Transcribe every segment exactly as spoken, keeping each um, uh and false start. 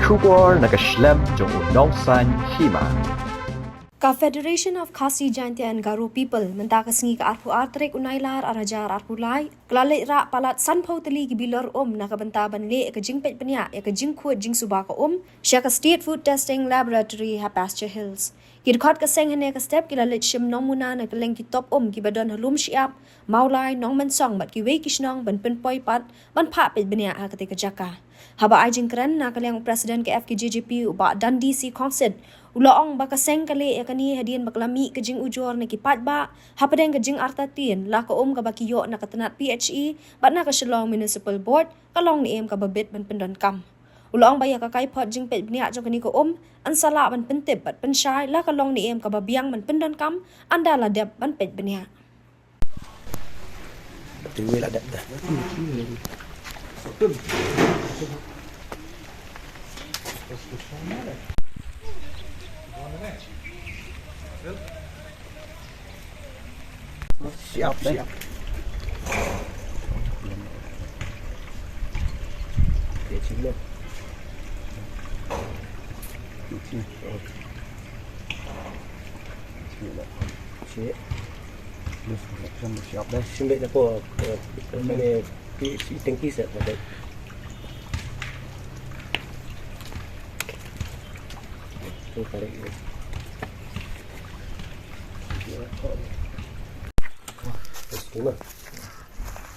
Khubor na ka shlem jong u nongsaiñ hima. Ka Federation of Khasi Jaintia and Garo People mynta ka sngi ka arphew ar tarik u Nailar ar hajar arphew lai ka la leit rah palat sanphew tylli ki bilor um na ka bynta ban leh ka jingpeit bniah ïa ka jingkhuid jingsuba ka um sha ka State Food Testing Laboratory ha Pasture Hills. Ki dkhot ka seng hynne ka step ki la leit shim nongmuna na kylleng ki top um kiba don ha Lumshyiap, Mawlai, Nongmensong bad kiwei ki shnong ban pynpoi pat ban phah peit bniah ha katei ka jaka. Haba ai jingkren na ka liang u President ka F K J G P u Bah Dundee C Khongsit u la ong ba ka seng ka leh ïa kane hadien ba ka la mih ka jingujor na ki paidbah hapdeng ka jingartatien la ka um kaba ki ïoh na ka tnat P H E bad na ka Shillong Municipal Board ka long ne em kaba bit ban pyndonkam. U la ong ba ïa ka kaiphod jingpeit bniah jong kane ka um yn sa lah ban pyntip bad pynshai la ka long ne em kaba biang ban pyndonkam ynda la dep ban peit bniah. Siap, siap. Siap. Siap. Siap. Siap. Siap. Siap. Siap. Siap. Siap.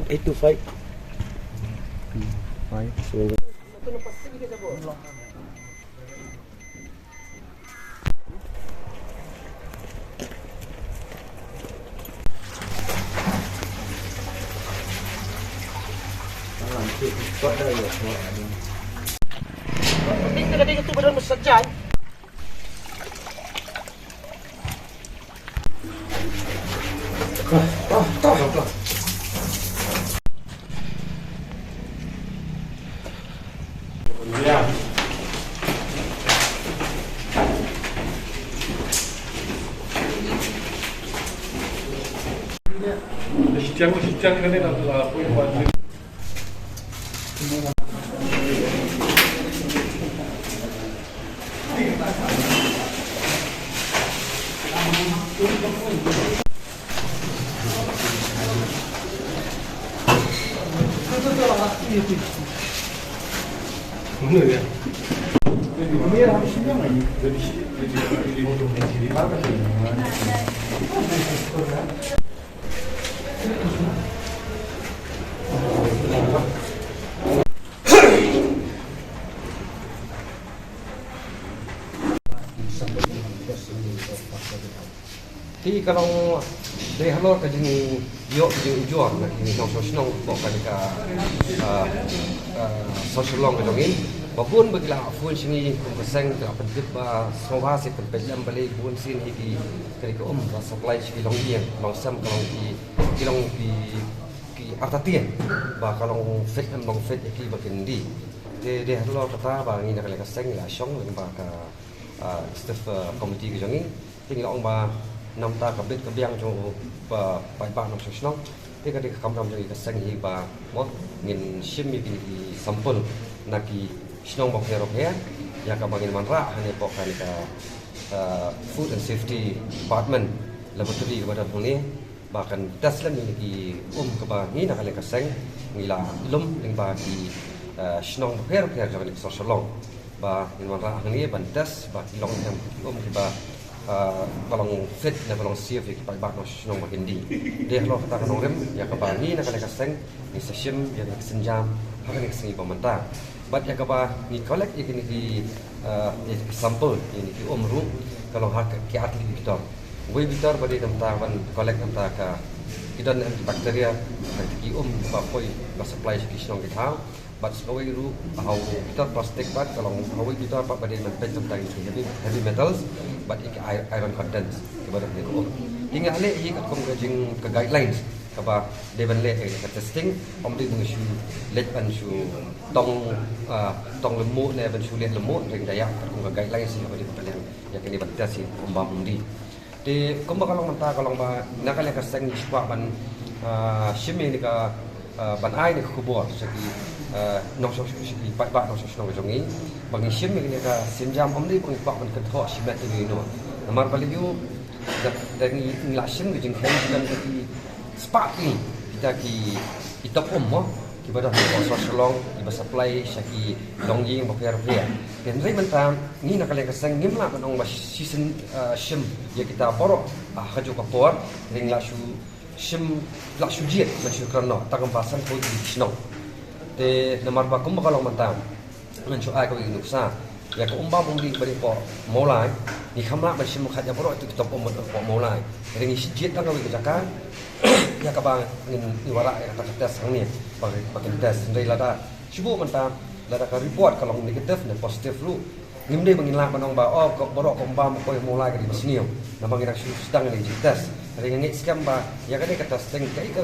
Eight to five. Five. Te ka long dei halor ka jingïoh ka jingujor na ki nongshong shnong hapoh kane ka, ah, ah, Sohshillong ka jong ngi. Ba bun ba ki la phone sha ngi kum ka seng ki la pyntip ba sngewbha sa pynpeit lem balei bun sien hi ki kane ka um ba supply sha ki longïing longsem ka long ki, ki long ki, ki artatien ba ka long fit em long fit ïa ki ba kin die. Te dei halor kata ba ngi na ka liang ka seng ngi la shong lyngba ka, ah, executive, ah, committee ka jong ngi. Te ngi la ong ba Namar ka bit ka biang jong u paidbah nongshong shnong. Te ka dei ka kamram jong ngi ka seng hi ba mo ngin shim ïa kine ki sample na ki shnong bapher bapher ïa kaba ngin wanrah hangne hapoh kane ka Food and Safety Department laboratory kaba don hangne ba kan test lem ïa kine ki um kaba ngi na ka liang ka seng ngi la lum lyngba ki shnong bapher bapher jong kane ka sor Shillong. Ba ngin wanrah hangne ban test ba ki long em ki um kiba ka long fit ne ka long safe ïa ki paidbah nongshong shnong ba kin die. Te halor kata ka nongrim ïa kaba ngi na ka liang ka seng ngi sa shim ïa ka synjam ha kane ka sngi ba mynta. Bad ïa kaba ngi collect ïa kine ki sample ïa kine ki um ruh ka long ha ki artylli ki bitor. Wei bitor ba dei namar ban collect namar ka ki don em ki bacteria ha ki um ba poi ba supply sha ki shnong ki thaw. Bad sa kawei ruh ha u bitor plastik bad ka long ha wei bitor pat ba dei ban peit tang ïa ki heavy, heavy metals bad ïa ki iron contents kiba don ha u. Te ngi la leh hi katkum ka jing ka guidelines kaba dei ban leh ka testing, ym dei ban shu leh ban shu tong tong lem mo ne ban shu leh lem mo, hynrei da ïa katkum ka guidelines hi kaba dei ban pynlong ïa kane ban test ïa ki um bam um dih. Te kumba ka long mynta ka long ba na ka liang ka seng ngi shu kwah ban shim ïa kane ka ban ai ïa kane ka khubor sha ki nongshong sha ki paidbah nongshong shnong jong ngi ba ngi shim ïa kane ka synjam, ym dei ba ngi kwah ban kynthoh shimet ïa kane. Namar ba lei ïoh da ngi la shim ka jingkheiñ ka ki spah tylli kita ki top um mo kiba don ha sor Shillong kiba supply sha ki longïing bapher bapher. Te hynrei mynta ngi na ka liang ka seng ngim lah ban ong ba shisien shim ïa kita baroh ha kajuh ka por, hynrei ngi la shu shim, la shu jied ban shu kren noh tang ba san phew tylli ki shnong. Te namar ba kumba ka long mynta ngan shu ai kawei ka nuksa ïa ka um bam um dih ba dei hapoh Mawlai. Ngi kham lah ban shim kham ïa baroh ïa ki top um hapoh Mawlai. Hynrei ngi shu jied tang kawei ka jaka ïa kaba ngin wanrah ïa kata ka test hangne ba kin test. Hynrei lada shu buh mynta lada ka report ka long negative ne positive ruh, ngim dei ba ngin lah ban ong ba oh ka baroh ka um bam ka poi Mawlai ka dei ba sniew. Namar ngi dang shu sdang ïa ka jingtest. Hynrei nga ngeit skhem ba ïa kane ka testing kaei ka,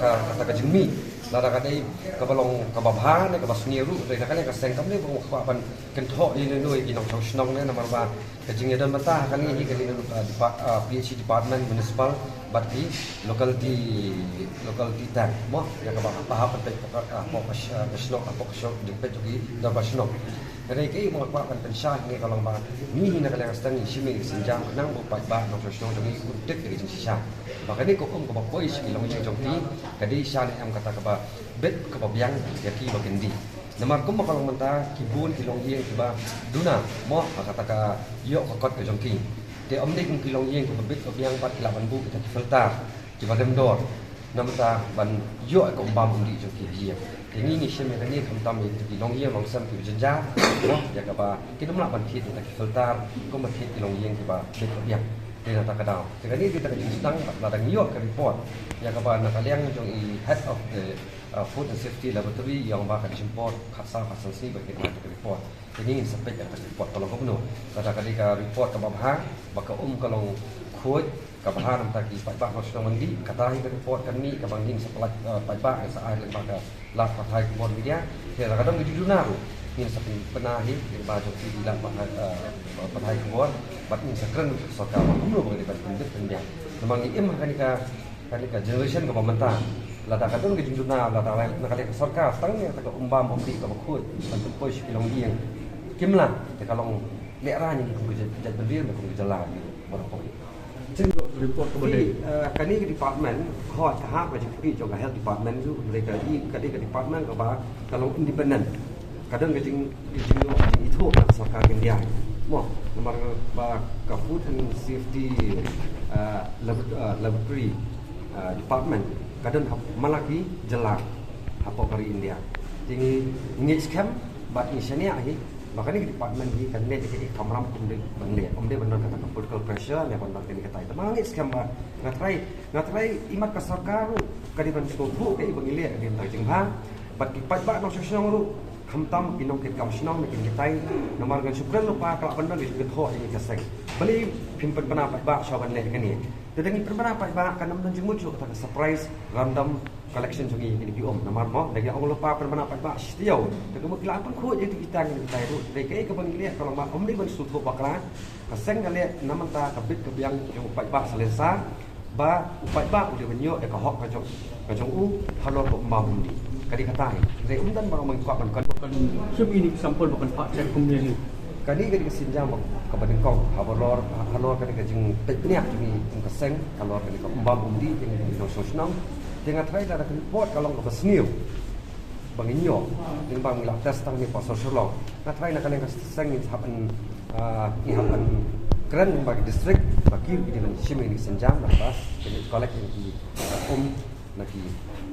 kata ka jingmih lada ka dei kaba long kaba bha ne kaba sniew ruh, hynrei na ka liang ka seng kam dei ba ngin kwah ban kynthoh ïa lehnoh ïa ki nongshong shnong ne, namar ba ka jingïadon mynta ha kane hi ka dei na PHE department, municipal bad ki locality, locality tank mo ïa kaba hap ban peit hapoh ka shnong, hapoh ka shnong, dei peit ki dorbar shnong. Hynrei kaei ba nga kwah ban pynshai hangne ka long ba ngi hi na ka liang ka seng ngi shim ïa ka synjam khnang ba u paidbah nongshong shnong jong ngi un tip ïa ka jingshisha ba kane ka um kaba poi sha ki longïing jong ki ka dei shisha ne em, kata kaba bit kaba biang ïa ki ba kin die. Namar kumba ka long mynta ki bun ki longïing kiba duna mo ha kata ka ïoh ka kot ka jong ki. Te ym dei kum ki longïing kiba bit kiba biang pat ki lah ban buh kita ki filter kiba rem dor na mynta ban ïoh ïa ka um bam um dih jong ki ha ïing. Te ngi ngi shim ïa kane khamtam ïa kita ki longïing longsem kiba jynjar mo ïa kaba kin ym lah ban thied ïa kita ki filter kumba thied ki longïing kiba bit kiba biang. Te na kata ka daw te kane dei kata ka jingsdang lada ngi ïoh ka report ïa kaba na ka liang jong i head of the Food and Safety Laboratory i ong ba kan shim por khatsaw khatsan sngi ba kin ai ka report. Te ngi ngin sa peit ïa ka report ka long kumno. Lada ka dei ka report kaba bha ba ka um ka long khuid kaba bha na ka bynta ki paidbah nongshong shnong ban die, kata hi ka report kan mih kaba ngin sa pynlait paidbah, ngin sa ai lyngba ka lad pathai khubor media. Te lada ka don ka jingduna ruh ngin sa pynbna hi lyngba jong ki lad pathai khubor bad ngin sa kren bad ka sorkar ba kumno ba ka dei ban pynbit pynbiang. Namar ngi im ha kane ka kane ka generation kaba mynta. Lada ka don ka jingduna lada na ka liang ka sorkar tang ïa kata ka um bam um dih kaba khuid ban pynpoi sha ki longïing, kim lah te ka long lehraiñ ïa ngi kum ka jaitbynriew ne kum ka jylla baroh kawei. Report kaba dei kane ka department, hooid ka hap ka jingkyrpad jong ka health department ruh, hynrei ka dei ka department kaba ka long independent. Ka don ka jing ka jingïoh ka jingithuh na ka sorkar India mo, namar ba ka Food and Safety Laboratory Department ka don ha man la ki jylla hapoh ka ri India. Te ngi ngeit skhem bad ngi shaniah hi ba kane ka department hi kan leh ïa kaei ka kamram kum dei ban leh, ym dei ban don kata ka political pressure ne ban don kane katai. Te ma nga ngeit skhem ba nga trai nga trai imat ka sorkar ruh ka dei ban sngewthuh kaei ba ngi leh ka dei ban tang jingbha. Bad ki paidbah nongshong shnong ruh khamtam ki nongkitkam shnong ne kin hikai namar ngan shu kren lypa ka lah ban don ki jingkynhoh ïa ngi ka seng. Balei phim pynbna paidbah shuwa ban leh kane? Te da ngi pynbna paidbah kan ym don jingmut shuh kata ka surprise random Collection jong ngi kine ki um namar mo da ki ong lypa pynbna paidbah shi taïew. Te ka mut ki la pynkhuid ïa ki tang ïa ki tai ruh. Te kaei kaba ngi leh ka long ba ym dei ban sngewthuh bakla. Ka seng ka leh na mynta ka bit ka biang jong u paidbah Salensar ba u paidbah u dei ban ïoh ïa ka hok ka jong ka jong u halor ka umbam umdih. Ka dei kata hi. Te ym don ba ong ban kwah ban kon. Kan shim ïa ki sample ba kan phah check kum ïa hi. Kane ka dei ka sienjam ba kaba nyngkong halor halor kane ka jingpeit bniah jong ngi kum ka seng halor kane ka umbam umdih jong ngi ki nongshong shnong. Te nga tharai lada ka report ka long kaba sniew ba ngin ïoh, lyngba ngi la test tang hangne ha Shillong. Nga tharai na ka liang ka seng ngin sa hap ban, ah, ngin hap ban kren lyngba ki district ba ki ruh ki dei ban shim ïa kine ki sienjam, naba kin collect ïa ki, ah, um na ki,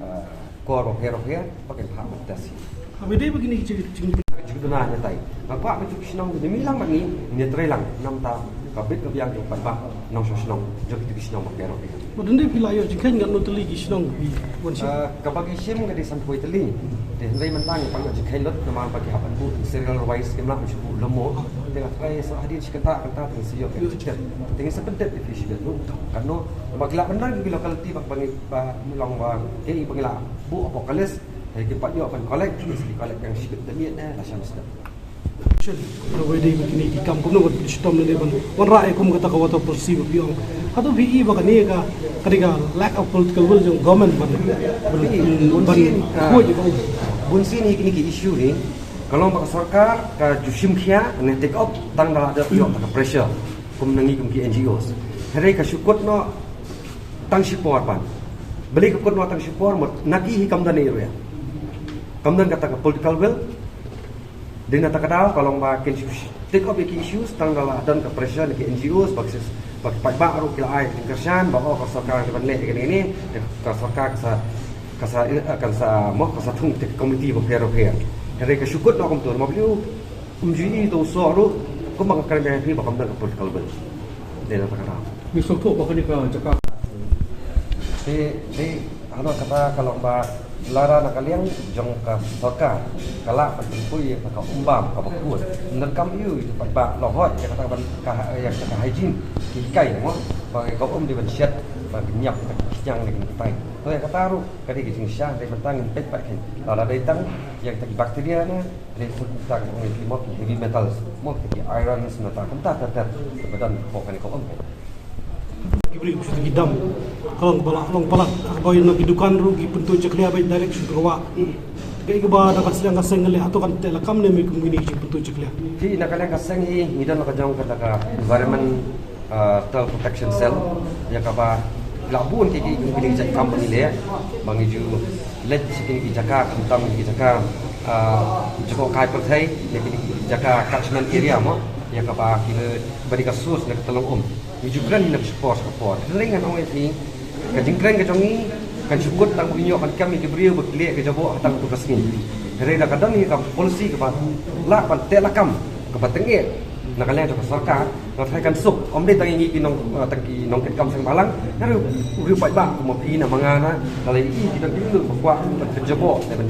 ah, kor bapher bapher ba kin phah ban test hi. Haba dei ba kine ki jing, jing, jingduna ngi tai. Nga kwah ba kito ki shnong ki ïa mih lang bad ngi, ngin ïatrei lang namar ka bit ka biang jong u paidbah nongshong shnong jong kito ki shnong bapher bapher. Ba dang dei phi la ïoh jingkheiñ katno tylli ki shnong phi wan shim? Ah, kaba ngi shim ka dei sanphew tylli. Te hynrei mynta ngi pang ïoh jingkheiñ lut namar ba ki hap ban buh serial wise, kim lah ban shu buh lemo. Te nga tharai sa hadien shi kynta kynta te ngin sa ïoh ka jingkheiñ. Te ngin sa pyndep ïa phi shibit ruh katno. Ba ki lah ban don ki locality ba, ba ngi, ba ngi long ba ki, ba ngi lah buh hapoh ka list. Te ki pat ïoh ban collect, ki sa collect ïa shibit da miet ne lashai shibit. Shen, kawei de ba kine ki kam kumno ban shitom ne ban wanrah ïa kum kata ka water policy ba phi ong. Hato phi i ba kane ka, ka dei ka lack of political will jong government ban, ban, ban, ban khuid ïa ka um. Bunsien hi kine ki issue hi ka long ba ka sorkar ka ju shim khia ne take up tang da la dep ïoh ka pressure kum na ngi kum ki N G Os. Hynrei ka shu kut noh tang shipor ban. Balei ka kut noh tang shipor, mut na ki hi kam don ïa ruh ïa. Kam don kata ka political will. Dei na kata ka daw ka long ba kin shu take up ïa ki issues tang da la don ka pressure na ki N G Os ba ki, ba ki paidbah ruh ki la ai ka jingkyrshan ba oh ka sorkar ka ban leh ïa kane kane, ka sorkar ka sa, ka sa, eh, kan sa mo ka sa thung te committee bapher bapher. Hynrei ka shu kut noh kumto, namar balei um ju i to u soh ruh kumba nga kren ïa phi ba kam don ka political will. Dei na kata ka daw. Ngi sngewthuh ba kane ka jaka. Te, te, halor kata ka long ba lada na ka liang jong ka sorkar ka lah ban pynpoi ïa ka umbam kaba khuid. Ym donkam ïa u paidbah, la hoi ïa kata ban ka, ïa kata ka hygiene ki hikai mo ba ka um dei ban shet ba ka ñiap ka khñiang ne ka tai. To ïa kata ruh ka dei ka jingshisha, dei ban tang ngin peit pat khein. Lada dei tang ïa kata ki bacteria ne, dei kata ka ong ïa ki mo ki heavy metals mo ki irons, na ta kumta ter ter ba don hapoh kane ka um. Ki briew ki dam ka long palat, long palat, haba ïa ki dukan ruh ki pyntuid jakhlia beit direct sha ka wah. Kaei kaba da ka seng ka seng ka leh, hato kan teh lakam ne mih kum kine ki jingpyntuid jakhlia? Te na ka liang ka seng hi ngi don la ka jong kata ka environment, ah, Environmental Protection Cell, ïa kaba la bun ki, ki, ki, ki jait kam ba ngi leh ba ngi ju leit sha kine ki jaka, khamtam ki jaka, ah, jaka kai pyrthei ne kine ki jaka catchment area mo, ïa kaba ki leh ba dei ka source na ka tyllong um. Ngi ju kren na ka shipor shipor. Hynrei ngan ong ïa phi, ka jingkren ka jong ngi kan shu kut tang ba ngi ïoh ban kam ïa ki briew ba ki leh ka jaboh ha tang tu ka sngi. Hynrei da ka don ïa ka policy kaba lah ban teh lakam kaba tyngeh na ka liang jong ka sorkar, nga tharai kan suk. Ym dei tang ïa ngi ki nong, eh, tang ki nongkitkam seng bhalang, hynrei u briew paidbah kum ma phi na ma nga na, lada ïa ki don ki lum ba kwah ban pynjaboh ne ban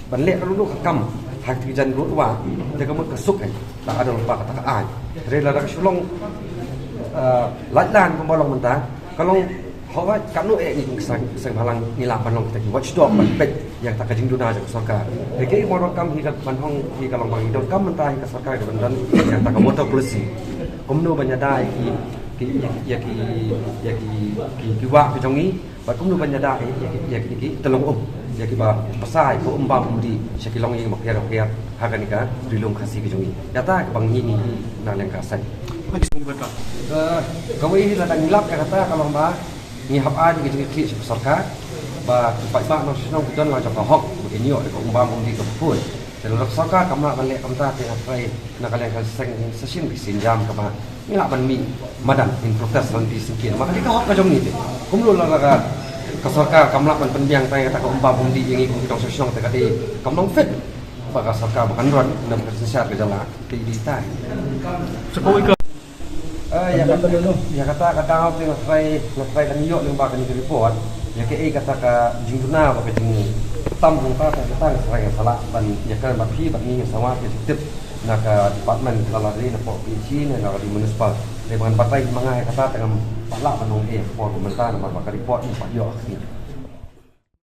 ban leh ka ruh ka kam ha ki jan ruh wa, te ka mut ka suk eh. Ta ka don ba kata ka ai. Hynrei lada ka shu long, eh, lait lan kumba long mynta, ka long hawa katno eh ngi kum ki seng, seng bhalang ngi lah ban long kita ki watchdog ban peit ïa kata ka jingduna jong ka sorkar. Te kaei ba donkam hi ka ban ong hi ka long ba ngi donkam mynta hi ka sorkar ka ban don ïa kata ka water policy. Kumno ban ïada ïa ki, ki, ïa ki, ïa ki, ïa ki, ki, ki wah ki jong ngi. Bad kumno ban ïada ïa, ïa, ïa, ïa ki tyllong um, ïa kiba pynshai ka um bam um dih sha ki longïing bapher bapher ha kane ka Ri Lum Khasi ka jong ngi. Ïa kata kaba ngi ngi na liang ka seng. Eh, kawei hi lada ngi lap ïa kata ka long ba ngi hap ai ka jingkyrkieh sha ka sorkar ba ki paidbah nongshong shnong ki don la jong ka hok ba kin ïoh ïa ka um bam um dih kaba khuid. Te lada ka sorkar kam lah ban leh kumta te nga tharai na ka liang ka seng sa shim ki sienjam kaba ngi lah ban mih madan in protest lane pynshai. Namar ka dei ka hok ka jong ngi te. Kumno lada ka, ka sorkar kam lah ban pynbiang tang ïa kata ka um bam um dih ïa ngi kum ki nongshong shnong te ka dei kam long fit ba ka sorkar ba kan run na ka synshar ka jylla te i dei tai. Sa kawei ka Eh, ïa kata, ïa kata ka daw te nga tharai, nga tharai dang ïoh lyngba kane ka report. Ïa kaei kata ka jingduna bad ka jingtam hangta, kata nga tharai nga sa lah ban ïakren bad phi bad ngi, ngi sa wad ka jingtip na ka department, lada dei na pdeng P H E ne lada dei municipal. Te ban batai ma nga ïa kata te ngam pat lah ban ong ei ha ka por mynta namar ba ka report ngim pat ïoh ha ka sngi.